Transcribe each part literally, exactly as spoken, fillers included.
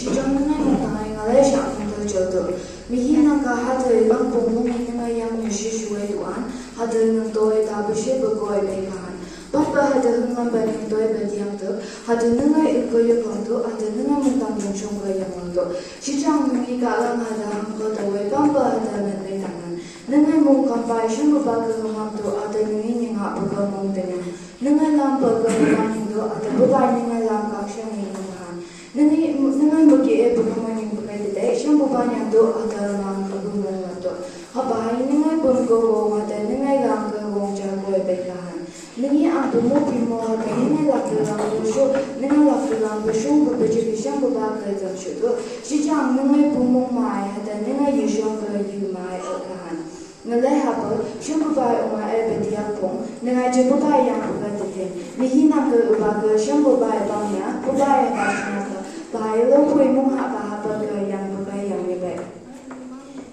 Sijang nungai mungtang ai ngalai sha kung ta jal tu. Mihi nangkah hatoi lang pung mung nungai yang ni shi shuai tuan, hatoi nung toi ta besi begoi bei kahan. Papa hatoi hung lam ba nung toi ba diang tu, hatoi nungai uk ko yuk kong tu, hatoi nungai mungtang nung shong ko yang tu. Sijang nungi ka lang hatoi hang ko ta wai papa hatoi men bei tangan. Nungai mung kampai shang ba ke hung lam tu, hatoi nungi ninga ba ke mung tenyang. Nungai lam ba ke hung lam tu, hatoi ba bai nungai lam kak shang ni mung han. Nungai, nungai muki e pung mung ning pung ai dede, shang pung ba nyang do, hatau lang ka pung mung la do. Hapa hai nungai pung ko wong, hatau nungai lang ka wong ja ko e pung kahan. Nungai ang pung mo pi mo, hatau nungai lak ka lang ka shu, nungai lak ka lang ka shu, pung pung jik shang pung ba ka zang shu do. Sijang nungai pung mung mai, hatau nungai yu shang ka yu mai o kahan. Ngalai hapa, shang pung ba e uma e pung diak pung, nungai je pung ba yang pung ka tete. Mihi nangkah uba ka shang pung ba e bang ya, pung ba e ba shang ka, ba e lo pung mung hapa hapa ka yang pung ka yang ni be.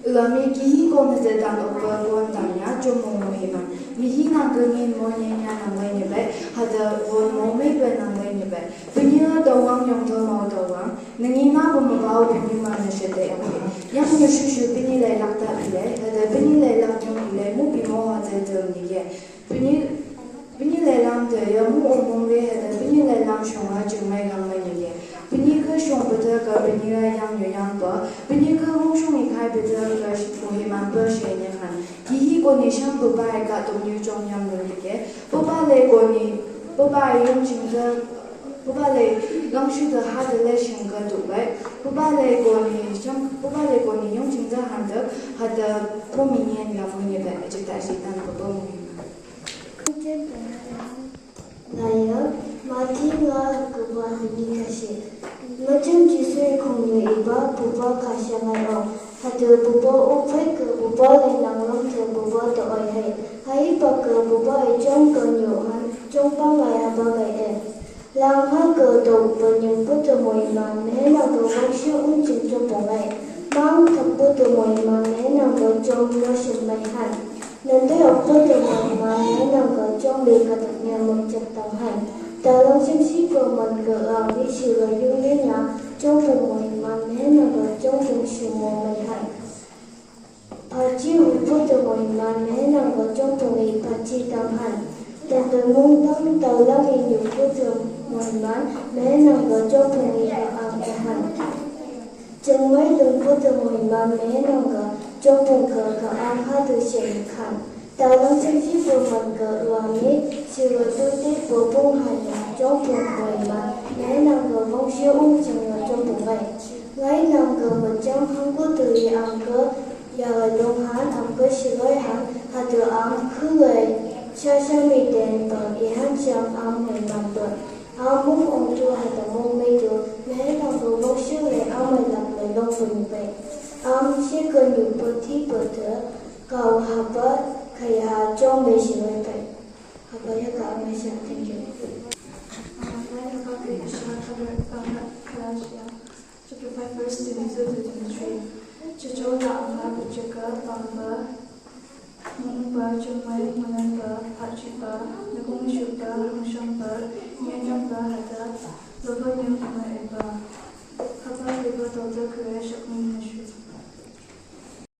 Ula mi kihi kon te dan ok ba kon dan ya, jo mung mo hi ma. Mihi nangkah ngin mo nyen ya nang lai ni be, hada kon mo me be nang lai ni be. Puni la tawang yong tawang tawang. Nungi na pung ma bau puni ma na shete yang. Yang ni shu shu puni lai lak ta pi lai. Hada puni lai lak yong pi lai mu pi mo ha zai zai ni ye. Puni, puni lai lam te ya mu o mong lai hada puni lai lam shong ha jing mai gang mai ni ye. Puni ka shong pa ta ka puni la yang yo yang pa. Puni ka wong shong i khai pa ta ka shi pu hi man pa shi ni han. Kihi ko ni shang pung ba e ka tum ni jong yang lo ni ye. Pung ba lai ko ni, pung ba e yong jing ta Pung ba lai, lang shu da hada lai shing ka du bai. Pung ba lai ko ni shang, pung ba lai ko ni yong jing da han da, hada pung mi nyen ya pung ni bai, a jik ta shi tan pung ba mu ni ma. Lai ya, Mati nga ka ba ni ka shi. Machum Jisu kong ni i ba, pung ba ka shang ai o. Hada pung ba u pai ka pung ba lai nang lang ka pung ba da oi hai. Hai ba ka pung ba e jong ka nyu han, jong ba ngai ha ba ngai e. Lang ha ka dok ba nyum pung ta moi man me nang ka wang shi um jing jong pung ai. Mang thak pung ta moi man me nang ka jong lo shin mai han. Nan te ok pung ta moi man me nang ka jong le ka dak nya mong jak tang han. Ta lang sing si ko man ka a mi shi la yung le nya jong pung moi man me nang ka jong pung shi mo mai han. Phachi hu pung ta moi man me nang ka jong pung i phachi tang han. Tang ta mung tang ta lang i nyu pung ta moi man me nang ka jong pung i ka ang ta han. Jeng mai lung pung ta moi man me nang ka jong pung ka ka ang ha tu shen kan. Ta lang sing si pung man ka ua mi si wa tu te pung pung han ya jong pung moi man me nang ka wang shi um jing ya jong pung ai. Ngai nang ka ma jang hang ku tu i ang ka Ya lai dong han, am ka shi lai han, hada am khu lai, sha sha mi ten pang i han siang am mai man pang. Am mung ong tu hada mung mai tu, me nang ka wang shi lai am mai lak lai long pang bai. Am shi ka nyu pa ti pa ta, ka u ha pa, ka ya ha jong mai shi lai bai. Ha pa ya ka am mai siang, thank you. Chapter five, verse twenty-two to twenty-three. Chacho la ang la pachaka pang ba, mung ba, chungmai, manan ba, phachi ba, nakong shu ba, hangshang ba, nyanyang ba, hada, loba nyang ba,